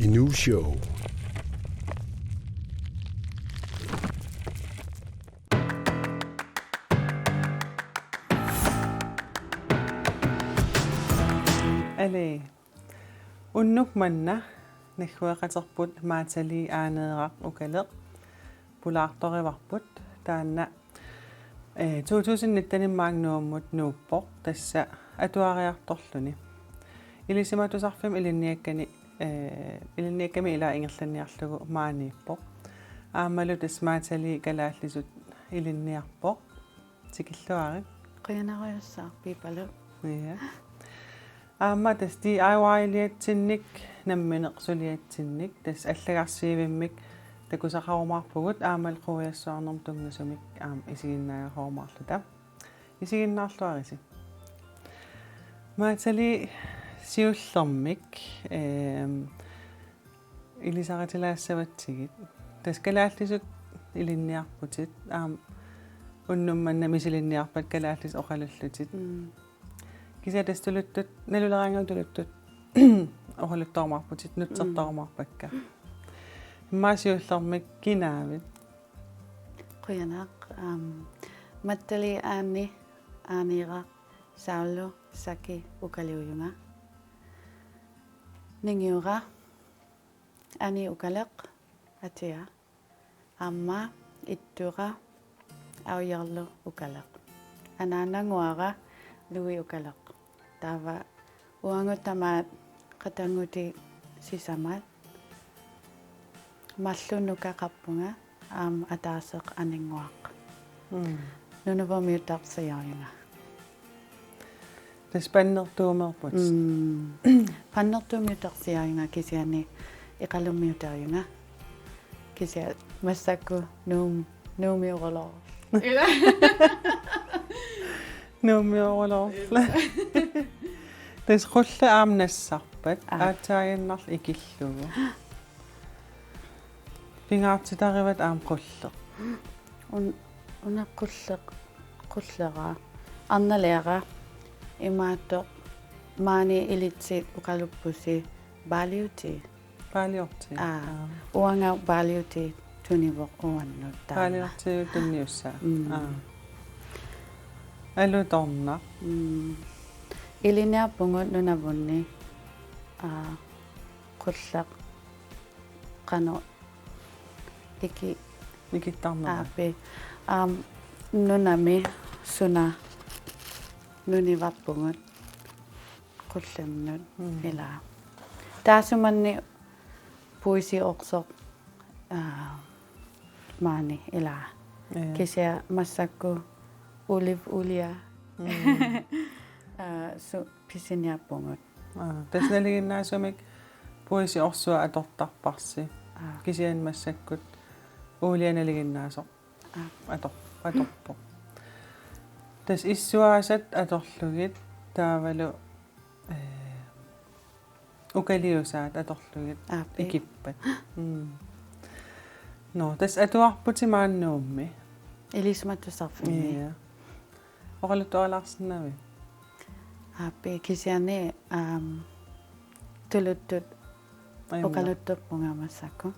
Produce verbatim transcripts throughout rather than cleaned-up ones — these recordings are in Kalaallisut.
Inuu Show. Ali. Unnuk manna naggueqaterput Maatali Aaneeraq Ukaleq pulaartorivarput, taanna eh, to tusind nitten-immaanga Nuummut nuuppoq, tassa atuariartorluni. Ilisimatusarfimmi ilinniakkani, eh, ilinniakkami ilaa ingerlanniarlugu maaniippoq. Aammalu tassa Maatali kalaallisut ilinniarpoq. Tikilluarit. Qujanarujussuaq, Piipalu. Ja. Aamma tassa D I Y-liatsinnik nammineq suliatsinnik tassa allagarsiivimmik takusaqarumaarpugut, aammalu quiassuarnermut tunngasumik aamma isiginnaagarumaarluta. Isiginnaarluarisi. Maatali, siullermik, ehm, ilisaritilaassavatsigit. Tassa kalaallisut ilinniarputit, aamma unnuk manna misilinniarpat kalaallisut oqalullutit. Mm. Kisianni tassa tuluttut, naluleraangamik tuluttut oqaluttorumaarputit, nutsertorumaarpakka. Immaqa siullermik kinaavit? Qujanaq, aam, Maatali Aani, Aaneeraq, Saullu, Saki, Ukaliujunga. Ningiura, Ani Ukaleq, atia. Aamma ittura, Aujerlu Ukaleq. Anaanannguara, Louis Ukaleq. Taava uagut tamaat qatanngutit sisamat. Marluk nukaqarpunga, aamma ataaseq Aninnguaq. Mm. Nunavummiuttarsiorujunga. Tassa Pannertuumeerput. Mm. Pannertuummiuttarsiorujunga kisianni Iqalummiuttarujunga. Kisianni massakkut Nuum-, Nuummiuugaluarlunga. Nuummiuugaluarlunga. Tassa Qulleq aamma nassarpat, aa, aatsaaginnarlu ikillugu. Pingaartitarivat aamma Qulleq? Un-, una Qulleq, Qullera. Arnaliara imaattoq maani ilitsi oqaluppusi Paaliuti. Paaliorti. Aa. Aa. Uanga Paaliuti tunivoq uannut taanna. Paaliorti tunniussaa. Mm. Aa. Alutornaq. Mm. Ilinniarpugut Nunavunni. Aa. Qulleq qanoq iki-, ikittarnera. Aappi. Aam, nunami suna nunivarpugut Qullernut. Mm. Ilaa. Taassumanni puisioqsoq, aa, maani ilaa. Ja. Kisianni massakkut olive olie. Mm. Aa, su-, pisiniarpugut. Aa, tassa nalinginnaasumik puisiorsua atortarparsi. Aa. Kisianni massakkut olie nalinginnaasoq. Aa. Ator-, atorpoq. Tassa issuaasat atorlugit taavalu, ee, ukaliusaat atorlugit. Aappi. Ikippat. Mm. Nå, tassa atuarputit maani Nuummi. Ilisimatusarfimmi. Ja. Oqaluttualaarsinnaavit? Aappi, kisianni, aam, tuluttut, ajunngilaq, oqaluttuarpunga massakkut.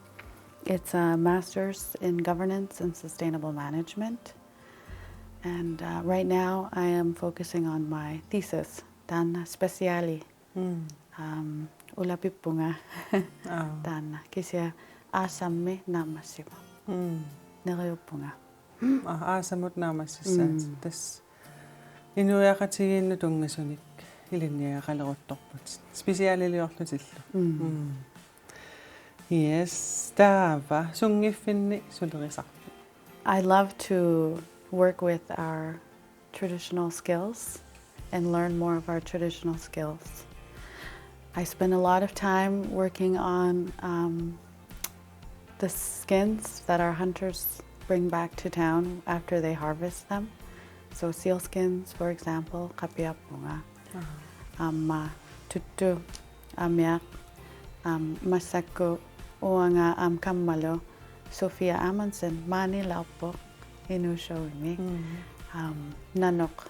It's a master's in governance and sustainable management. And, uh, right now I am focusing on my thesis. Taanna speciali. Mm. Aam, ulapippunga. Aa. Taanna. Kisianni aasammi naammassivara. Mm. Neriuppunga. Aa, aasamut naammassissaat. Mm. Tassa inuiaqatigiinnut tunngasunik ilinniagaqaleruttorputit. Specialiliorlutillu. Mm. Mm. Yes, taava sunngiffinni sulerisarpit? I love to work with our traditional skills and learn more of our traditional skills. I spend a lot of time working on, um, the skins that our hunters bring back to town after they harvest them. So seal skins, for example, qapiarpunga. Aha. Aamma tuttu amiaq, aam, massakkut uanga aamma kammalu Sofia Amundsen maaniilaarpoq Inuu Showimi. Mm. Aam, nanoq,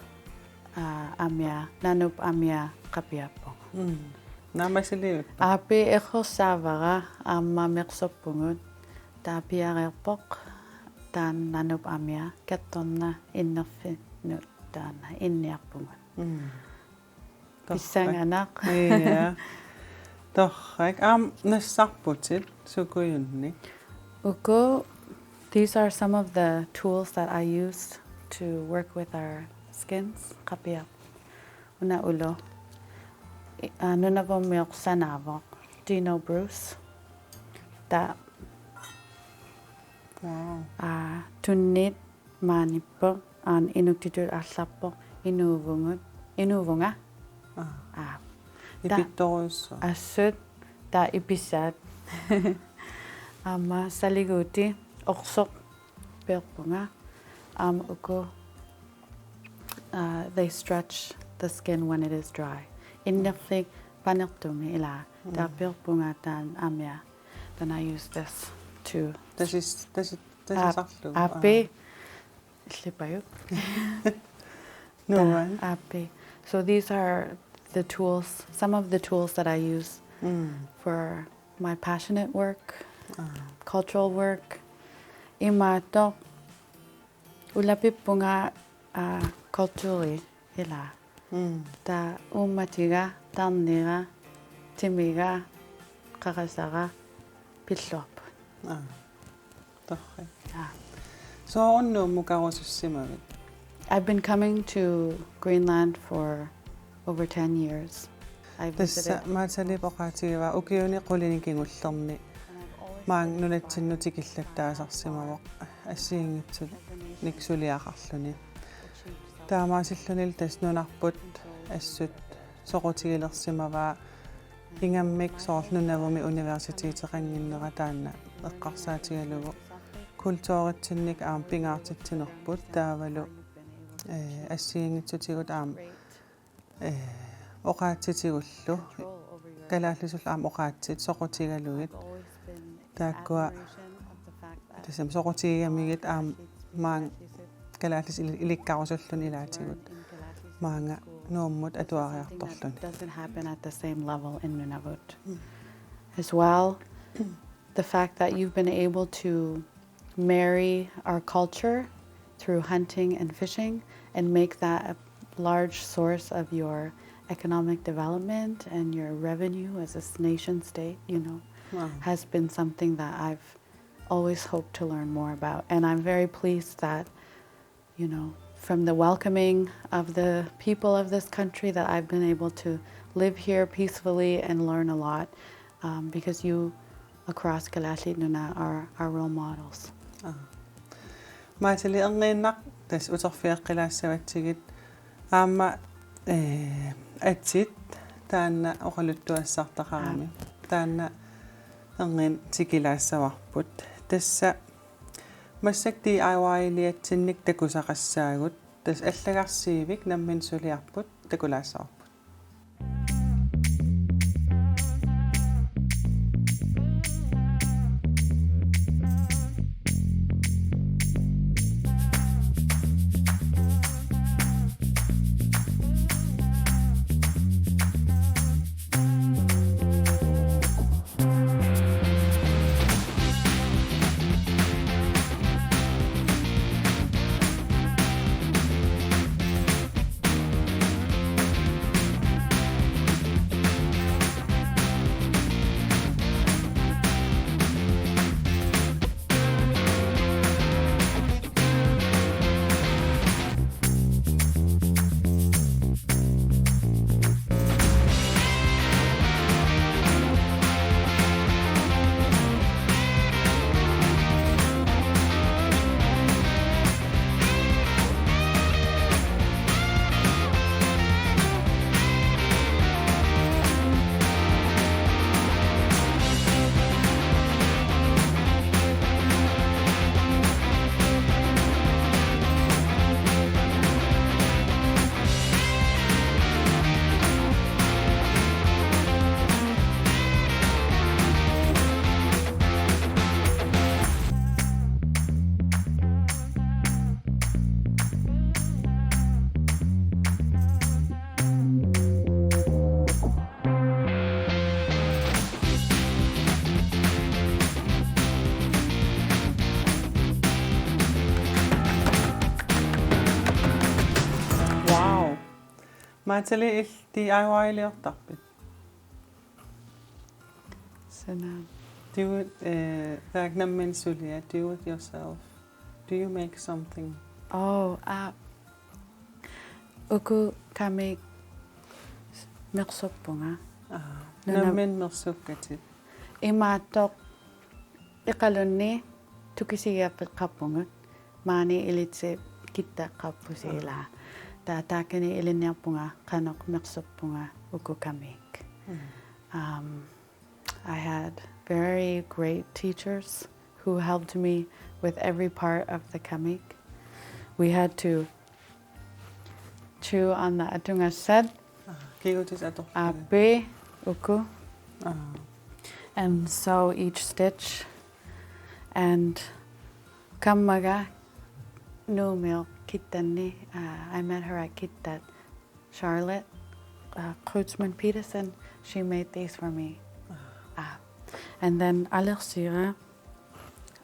aa, amia, nanup amia qapiarpunga. Mm. Naammassiliupput. Aappi errorsaavara aamma meqsorpugut. Taava piareerpoq taanna nanup amia kattorna innerfinnut taanna inniarpugut. Mm. Torrak. Pissanganaq. Ja. Torrak. Aamma nassarputit sukujunnik. Uku, these are some of the tools that I use to work with our skins. Qapiaq. Una ulo. I-, aa, nunavummiussanaavoq. Dino Bruce. Taava. Wow. Aa, tunnit maaniippoq, aa, inuktitut aallarpoq, inuuvugut, inuuvunga. Aa. Aa. Taava ipittorujussuaq. Assut, taava ipissaat. Aamma saliguuti, orsoq, peerpunga. Aamma uku, aa, they stretch the skin when it is dry. Innerfik panertumi ilaa. Taava, mm, peerpunga taanna amia. Then I use this to, tasis-, tasis-, tasisarlugu. Aap-, aappi. Aa. Illipajuk. Nuan. Taava aappi. So these are the tools, some of the tools that I use, mm, for my passionate work, aa, cultural work. Imaattoq ulapippunga, aa, culture ilaa. Mm. Taava uummatiga, tarniga, timiga, qaqasara pilluarput. Aa. Torrak. Aa. Soorunami Nuummukarusussimavit? I've been coming to Greenland for over ten years. I visited. Tassa Maataliip oqaatigivaa ukiuni qulini kingullerni maani nunatsinnut tikillattaasarsimavoq assigiinngitsunik suliaqarluni. Taamaasillunilu tassa nunarput assut soqutigilersimavaa ingammik soorlu Nunavummi universiteteqannginnera taanna eqqarsaatigalugu kulturitsinnik aamma pingaartitsinerput taavalu, eh, assigiinngitsutigut aamma, eh, oqaatsitigullu kalaallisullu aamma oqaatsit soqutigalugit taakkua tassami soqutigigamigit aamma maani kalaallisut ili-, ilikkarusulluni ilaatigut maanga Nuummut atuariartorluni. Doesn't happen at the same level in Nunavut. Mm. As well, the fact that you've been able to marry our culture through hunting and fishing and make that a large source of your economic development and your revenue as a s-, nation state, you know, wow, has been something that I've always hoped to learn more about. And I'm very pleased that, you know, from the welcoming of the people of this country, that I've been able to live here peacefully and learn a lot, um, because you across Kalaallit Nunaat are our role models. Aa. Maatali, erniinnaq tassa uterfigeqqilaassavatsigut aamma, eh, atsit taanna oqaluttuassartaqarami. Aap. Taanna erniinnaq tikilaassavarput. Tassa massakkut D I Y-liatsinnik takusaqassaagut. Tassa allagarsiivik nammineq suliarput takulaassavarput. Maatali, illit D I Y-liortarpit? Sanaat. Do it, eh, taakku nammineq suliat, do it yourself. Do you make something? Oh, aa. Uku kamiik mersorpunga. Aa, Nuna- nammineq mersukkatit. Imaattoq Iqalunni tukisigiaqqeqarpugut, maani ilitsi kittaqqaarpusi ilaa. Taava taakani ilinniarpunga qanoq mersorpunga uku kamiik. Um, I had very great teachers who helped me with every part of the kamiik. We had to chew on the atungassat, Aa, kigutit atorpit? Aappi, uku. Aa. And sew each stitch. And kammaga Nuummi kittanni, uh, I met her at Kittat, Charlotte, uh, Kreutzmann Peterson. She made these for me. Uh, and then alersiga,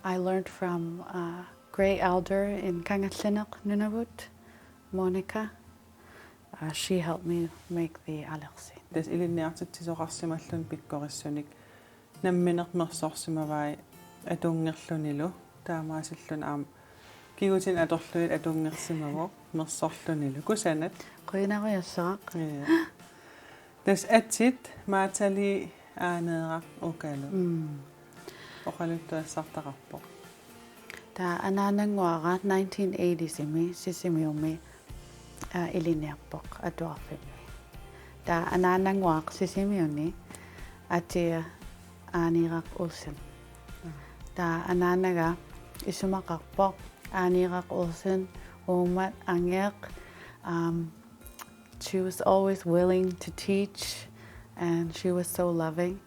I learned from a great elder in Kangalleneq Nunavut, Monica. Uh, she helped me make the alersi. Tassa ilinniartitsisoqarsimalluni pikkorissunik nammineq mersorsimavai atungerlunilu, taamaasilluni aamma kigutinik atorlugit atungersimavoq mersorlunilu. Kusanaq. Qujanarujussuaq. Ja. Tassa atit Maatali, Aaneeraq ukalu. Mm. Oqaluttuassartaqarpoq. Taava anaanannguara nineteen eighties-imi Sisimiuni, aa, ilinniarpoq atuarfimmi. Taava anaanannguaq Sisimiuni atia Aaneeraq Olsen. Taava anaanaga isumaqarpoq Aaneeraq Olsen, uummat angeq, um, she was always willing to teach and she was so loving.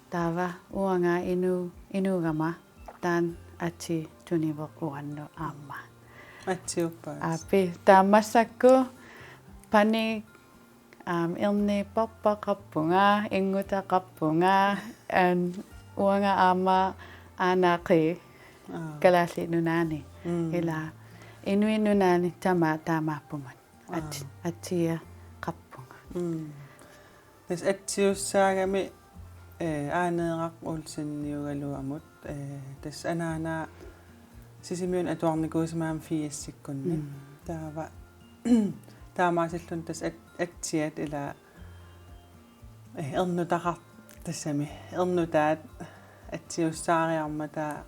Taava uanga inu-, inuugama taanna ati tunivoq uannut aamma. Atsiuppaat. Aappi, taava massakkut panik, um, erniipparpaqarpunga, inngutaqarpunga, and uanga aamma aanaaqii Aa. Kalaallit Nunaanni. Mm. Ilaa Inuit Nunaanni tamaat taamaappugut. At-, Aa. atsiaqarpunga. Mm. Tassa atsiussaagami, eh, Aaneeraq Olseniugaluamut, eh, tassa anaanaa Sisimiuni atuarnikuusimagami firsikkunni. Mm. Taava taamaasilluni tassa at-, atsiat ilaa, eh, ernutaqar-, tassami ernutaat atsiussaariarmata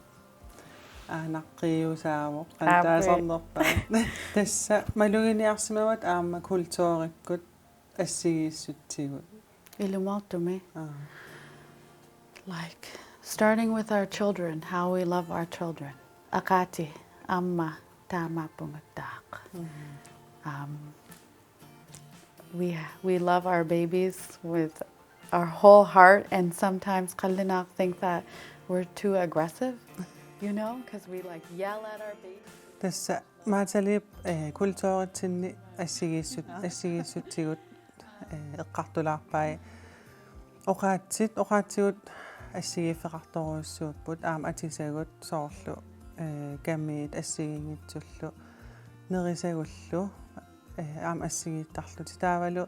aanaqqiusaavoq, qanoq taasarnerpaat. Tassa maluginiarsimavatit aamma kulturikkut assigiissutsigut? Ilumoortumik. Aa. Like, starting with our children, how we love our children. Aqaati aamma taamaappugut taaq. Mm. Um, we, we love our babies with our whole heart, and sometimes qallunaat think that we're too aggressive, you know, 'cause we, like, yell at our babies. Tassa Maataliip, eh, kulturitsinni assigiissut-, assigiissutsigut, eh, eqqartulaarpai. Oqaatsit, oqaatsigut assigiiffeqartorujussuupput, aamma atisagut soorlu, eh, kamiit assigiinngitsullu, nerisagullu, eh, aamma assigiittarlutik. Taavalu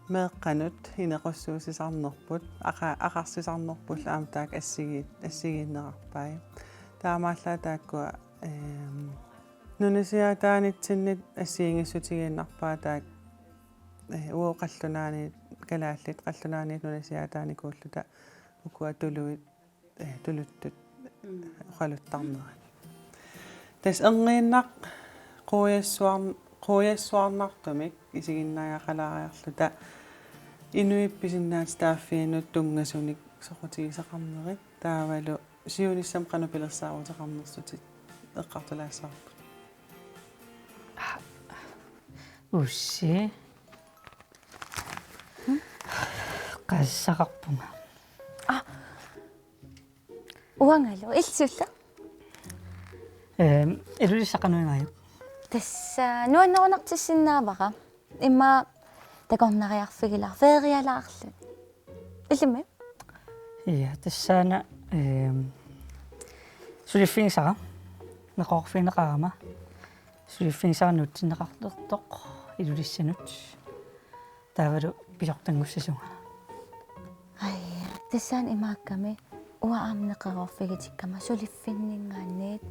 meeqqanut inequssuussisarnerput, aqa-, aqarsisarnerpullu aamma taakku assigiit-, assigiinnerarpai. Taamaallaat taakkua, ehm, nunasiaataanitsinnit assigiinngissutigiinnarpaat taakku, eh, uagut qallunaaniit, kalaallit qallunaaniit nunasiaataanikuulluta ukua tuluit, eh, tuluttut, mm, oqaluttarnerat. Tassa erniinnaq quiassuar-, quiassuarnartumik isiginnaagaqalaariarluta inuit pisinnaatitaaffiinut tunngasunik soqutigisaqarnerit, taavalu siunissami qanoq pilersaaruteqarnersutit eqqartulaassavarput. Ussi. Qassaqarpunga. Aa. Uangalu, illit sulla? Ehm, Ilulissaq qanoq igaajuk? Tassa nuannerunartissinnaavara. Immaqa takornariarfigilaarlugu, ferialaarlugu. Illimmi? Ja, tassaana, ehm, suliffigisara, naqorfigineqarama, suliffigisara nuutsinneqartoq Ilulissanut. Taavalu pisortanngussassunga. Ai, tassani imaakkami uanga aamma neqeroorfigitikkama suliffinninngaanniit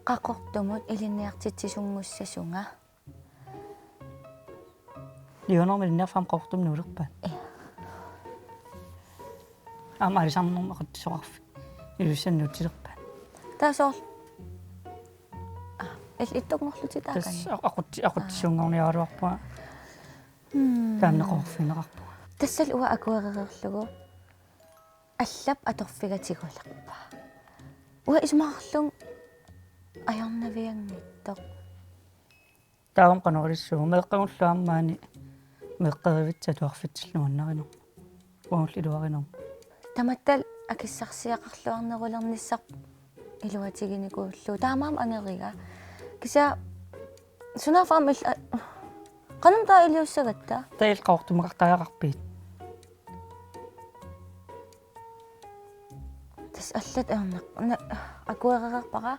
Qaqortumut ilinniartitsisunngussassunga. Liuanermi ilinniarfimmi Qaqortumi nuulerpaat. Ja. Aamma aalisarnermi aqutsisoqarfik. Ilulissani nuutsilerpaat. Taava soorlu. Aa, il-, ittunngorlutik taakani. Tassa aqutsi-, aqutsisuunngorniaraluarpunga. Hmm. Taanna qooqfigineqarpunga. Tassalu uanga akuerereerlugu allap atorfiga tigulerpaa. Uanga isumaqarlunga ajornavianngitsoq. Taavami qanoq ilissuugut meeqqagullu aamma maani meeqqerivitsat atuarfitsillu nuannarinermut. Uagullu iluarinermut. Tamatta akissarsiaqarluarnerulernissarput iluatiginikuullugu. Taamaammat angeriga. Kisianni sunaaffa aamma il-, a-, qanoq taava iliussagatta? Taava illit Qaqortumikartariaqarpigit? Tassa allat ajornaq-, na-, akuerereerpara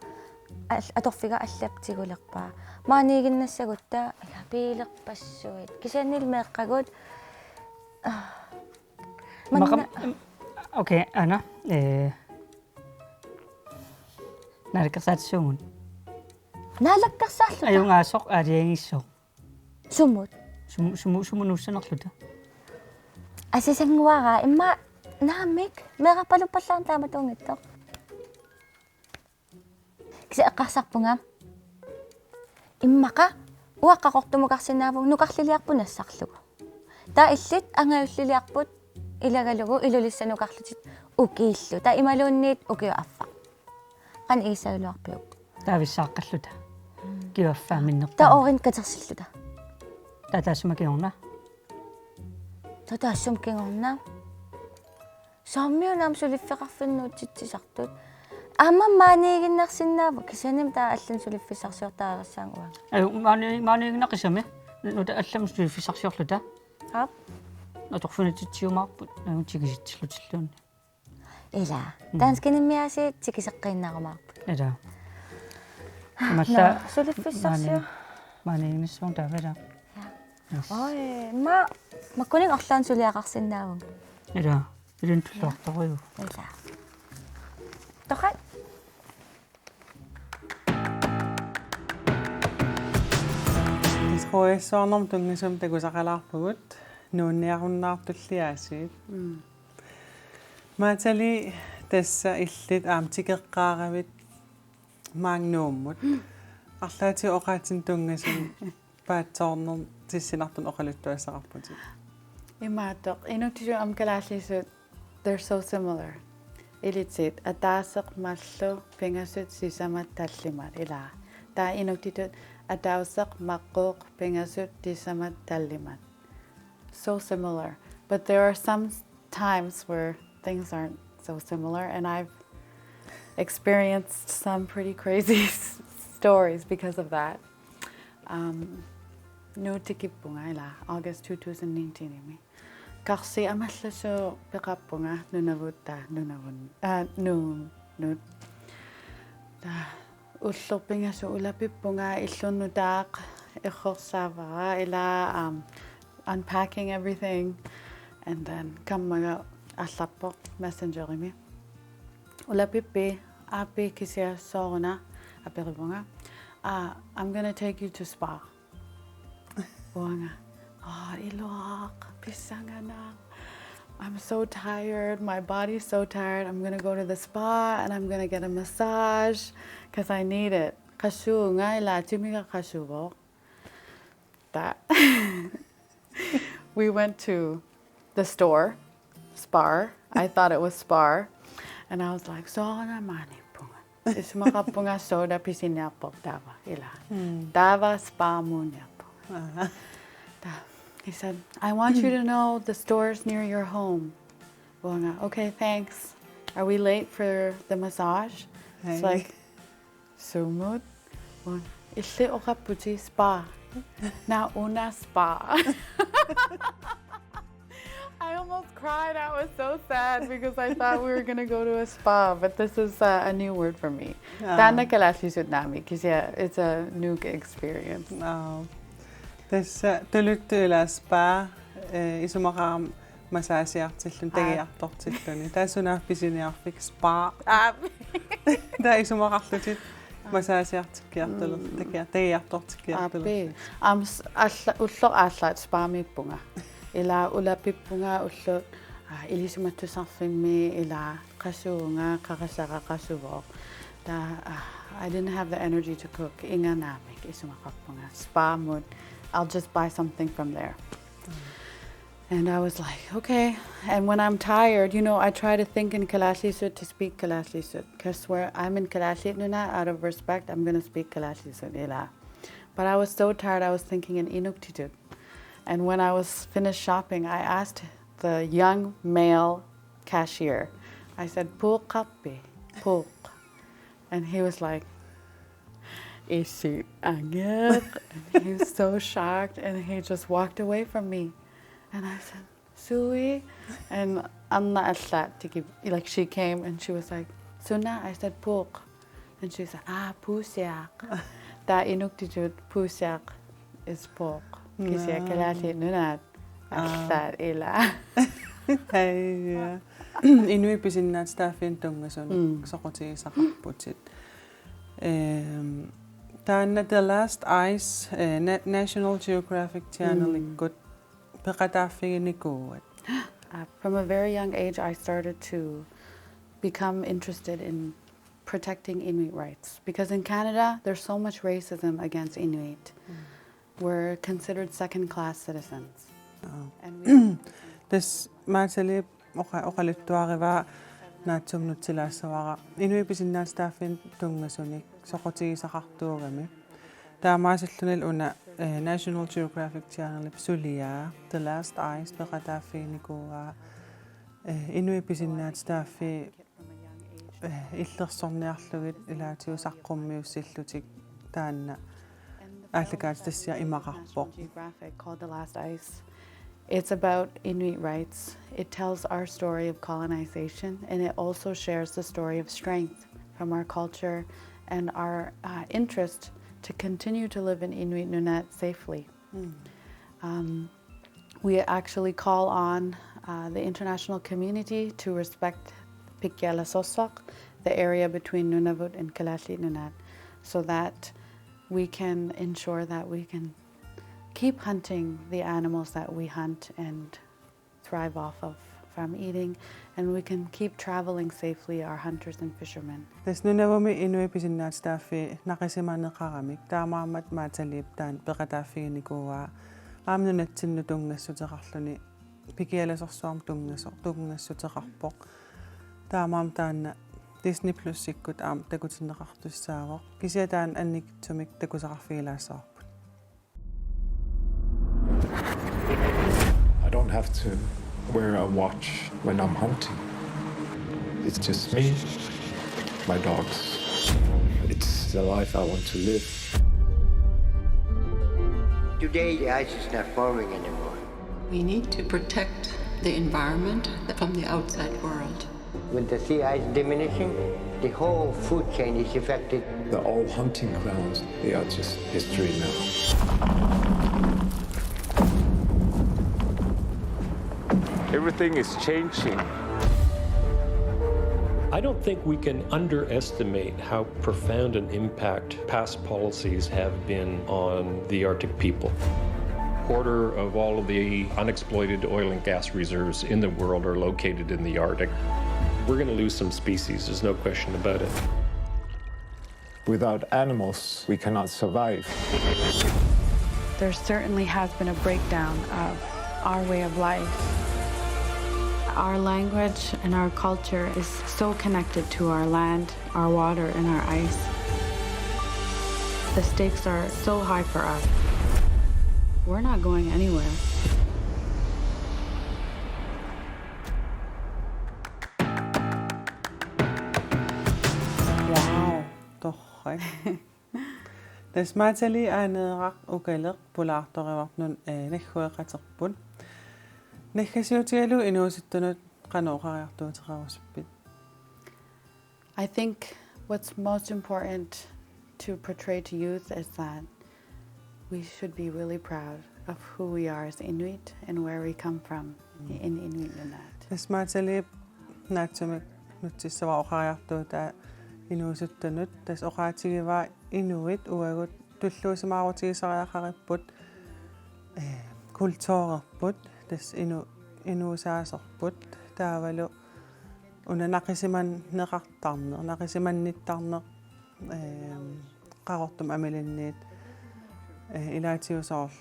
al-, atorfiga allap tigulerpaa. Maaniiginnassagutta, ja, biilerpassuit. Kisiannili meeqqagut, ah, manna- Maqam-, okay, Ana, eh, naalakkersaatissaagut. Naalakkersaarluta? Ajugaasoq aalajangissoq. Sumut? Sumu-, sumu-, sumut nuussanerluta? Asasannguara immaqa naamik meerarpaluppallaarneq taamatuunngitsoq. Kisianni eqqarsarpunga. Immaqa uanga Qaqortumukarsinnaavunga nukarliliarput nassarlugu. Taava illit angajulliliarput ilagalugu Ilulissat nukarlutit ukiillu. Taava imaluunniit ukiup affaa. Qanoq igissagaluarpiuk? Taava issaaqqalluta. Ukiup affaa minnerpaamik. Taava oorit katersilluta. Taava taassuma kingorna? Taava taassuma kingorna. Soormiuna aamma suliffeqarfinnut nuutsitsisartut. Aamma maaniiginnarsinnaavoq kisiannimi taava allanut suliffissarsiortariaqassaanga uanga. Aju, maani-, maaniiginnaqisami. Nutaaq allamut suliffissarsiorluta. Aap. Atorfinitsitsiumaarput, aju tikisitsillutilluunniit. Ila. Mm. Danskinimmiaasiit tikiseqqiinnarumaarput. Ila. Nå, suliffissarsior-. Maani-, maaniiginnassuunga taava ila. Ja. Yes. Oj, ma-, makkuninnga orlaannik suliaqarsinnaavunga. Ila. Ilunut tulluartorujuk. Ila. Torrak. Discoursuarnermut tunngasumik takusaqalaarpugut nuunniarunnaartulli aasiit. Mm. Maatali tassa illit aamma tikeqqaaravit maanga Nuummut. Mm. Arlaatigut oqaatsinik tunngasumik paatsoornertik tissinartunik oqaluttuassaqarputit. Imaattoq, inuttitut aamma kalaallisut, they're so similar. Ilitsit, ataaseq mallu pingasut sisamat tallimat, ilaa. Taava inuttitut ataaseq maqqooq pingasut sisamat tallimat. So similar. But there are some s-, times where things aren't so similar, and I've experienced some pretty crazy s-, stories because of that. Um, Nuup tikippunga ilaa, August two thousand nineteen-imi. Karsi Amallassuup peqarpunga Nunavut, aa, Nunavun, aa, Nuup, Nuup. Taava ulloq pingasut ulapippunga, illunnutaaq errorsaavara ilaa, um, unpacking everything, and then kammaga aallarpoq Messengerimi. Ulapippi, aappi, kisianni sooruna? Aperivunga. Aa, I'm gonna take you to spa. Uanga, "Oh, iluaq, pissanganaq. I'm so tired. My body's so tired. I'm gonna go to the spa and I'm gonna get a massage 'cause I need it." Qasuunga ilaa, timiga qasuvoq. That. We went to the store, Spar. I thought it was Spar. And I was like, "Sooruna maaniippunga?" Isumaqarpunga soda pisiniarpoq taava, ilaa. Mm. Taava Spar-muunniarpunga. Aha. Ta-, he said, "I want you to know the store's near your home." Uanga, "Okay, thanks. Are we late for the massage?" It's like, "Sumut?" Uanga, "Illit oqarputit spa." "Naa una spa." I almost cried. I was so sad because I thought we were gonna go to a spa, but this is, uh, a new word for me. Ah. Taanna kalaallisut naamik, kisianni it's a new experience. Ah. Tassa tuluttut ilaa spa, Eh, isumaqarami massageriartilluni, tagiartortilluni. Taava sunaaffa pisiniarfik spa. Aap. Taava isumaqarlutit massageriartikkiartulerlutit, tagia-, tagiartortikkiartulerlutit. Aappi. Aamma s-, alla-, ulloq aallaat spamiippunga. Ila ulapippunga ulloq, aa, ilisimatusarfimmi ila qasuunga, qaqasara qasuvoq. Taava, aa, I didn't have the energy to cook. Inga naamik isumaqarpunga. Spamut. I'll just buy something from there. And I was like, okay. And when I'm tired, you know, I try to think in Kalaallisut to speak Kalaallisut. Because where I'm in Kalaallit Nunaat, out of respect, I'm going to speak Kalaallisut ila. But I was so tired, I was thinking in Inuktitut. And when I was finished shopping, I asked the young male cashier, I said, "Puuqqarpit, puuq?" And he was like, "Isi angeq." And he was so shocked, and he just walked away from me. And I said, "Sui?" And Anna alla tiki, like, she came and she was like, "Suna?" I said, "Puuq." And she said, "Ah, puusiaq." Taava Inuktitut puusiaq is puuq. Kisianni Kalaallit Nunaat allaat ila. Hej, ja. Inuit pisinnaatitaaffii tunngasunik soqutigisaqarputit. Ehm, taanna The Last Ice, eh, Na-, National Geographic Channelikkut peqataaffiginikuuat. Uh, from a very young age, I started to become interested in protecting Inuit rights. Because in Canada, there's so much racism against Inuit. We're considered second-class citizens. Aap. And we Tassa Maataliup oqa-, oqaluttuarivaa naatsumik nutsilaassavara inuit pisinnaatitaaffii tunngasunik soqutigisaqartuugami. Taamaasillunilu una, eh, National Geographic Channelip suliaa The Last Ice peqataaffiginikuuaa, eh, inuit pisinnaatitaaffii, eh, illersorniarlugit ilaatigut saqqummiussillutik taanna aallakaatitassiaq imaqarpoq. Geographic called The Last Ice. It's about Inuit rights. It tells our story of colonization, and it also shares the story of strength from our culture and our, uh, interest to continue to live in Inuit Nunaat safely. Um, we actually call on, uh, the international community to respect Pikkialasorsuaq, the area between Nunavut and Kalaallit Nunaat, so that we can ensure that we can keep hunting the animals that we hunt and thrive off of from eating, and we can keep traveling safely, our hunters and fishermen. Tassa Nunavummi inuit pisinnaatitaaffii naqisimaneqaramik, taamaammat Maataliup taanna peqataaffiginikuuaa aamma nunatsinnut tunngassuteqarluni, Pikkialasorsuarmut tunngaso-, tunngassuteqarpoq. Taamaammat taanna Disney Plusikkut aamma takutinneqartussaavoq. Kisianni taanna annikitsumik takusaqarfigilaassavarput. I don't have to wear a watch when I'm hunting. It's just me, my dogs. It's the life I want to live. Today, the ice is not forming anymore. We need to protect the environment from the outside world. With the sea ice diminishing, the whole food chain is affected. The old hunting grounds, they are just history now. Everything is changing. I don't think we can underestimate how profound an impact past policies have been on the Arctic people. Quarter of all of the unexploited oil and gas reserves in the world are located in the Arctic. We're gonna lose some species, there's no question about it. Without animals, we cannot survive. There certainly has been a breakdown of our way of life. Our language and our culture is so connected to our land, our water, and our ice. The stakes are so high for us. We're not going anywhere. Wow. Torrak. Tassa Maataliup Aaneeraq Ukaleq pulaartorivarput, eh, naggueqaterput. Naggasiutigalugu inuusuttunut qanoq oqariartuuteqarusuppit? I think what's most important to portray to youth is that we should be really proud of who we are as Inuit and where we come from in Inuit Nunaat. Tassa Maataliup naatsumik nutsissavara oqariartuutaa inuusuttunut, tassa oqaatigivaa inuit uagut tulluusimaarutigisariaqaripput, eh, kulturerput, tassa inu-, inuusaasorput, taavalu una naqisimanneqartarneq, naqisimannittarneq, eh, Qaqortumi amilinniit, eh, ilaatigut soorlu,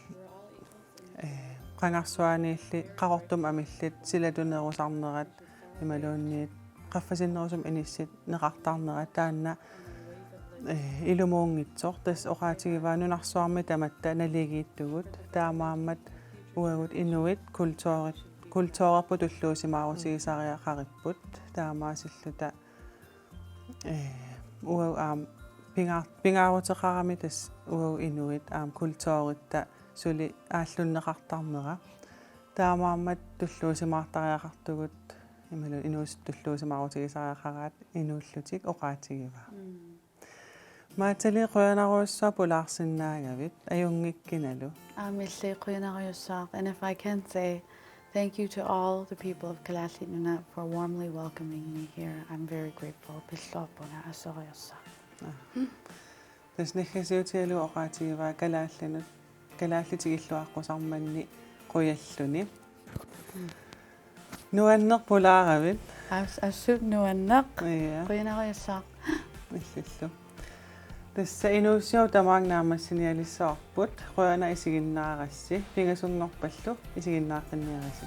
eh, qangarsuaniilli Qaqortumi amillit silatunerusarnerat imaluunniit qaffasinnerusumik inissinneqartarnerat taanna, eh, ilumuunngitsoq, tassa oqaatigivaa nunarsuarmi tamatta naligiittugut, taamaammat uagut inuit kulturit, kulturerput tulluusimaarutigisariaqaripput, taamaasilluta, eh, uagut aamma pinga-, pingaaruteqarami tassa uagut inuit aamma kulturitta suli aallunneqartarnera. Taamaammat tulluusimaartariaqartugut imaluunniit inuusuttut tulluusimaarutigisariaqaraat inuullutik oqaatigivaa. Maatali, qujanarujussuaq pulaarsinnaagavit, ajunngikkinnallu. Aamma illit qujanarujussuaq, and if I can say thank you to all the people of Kalaallit Nunaat for warmly welcoming me here. I'm very grateful. Pilluarpunga, assorujussuaq. Tassa naggasiutigalugu oqaatigivaa kalaallinut, kalaallit tikilluaqqusarmanni qujalluni. Nuanneq pulaaravit. As-, assut nuanneq. Ja. Qujanarujussuaq. Illillu. Tassa inuussiortut tamaanga naammassinialissavarput, qujanaq isiginnaarassi, pingasunngorpallu isiginnaaqqinniarisi.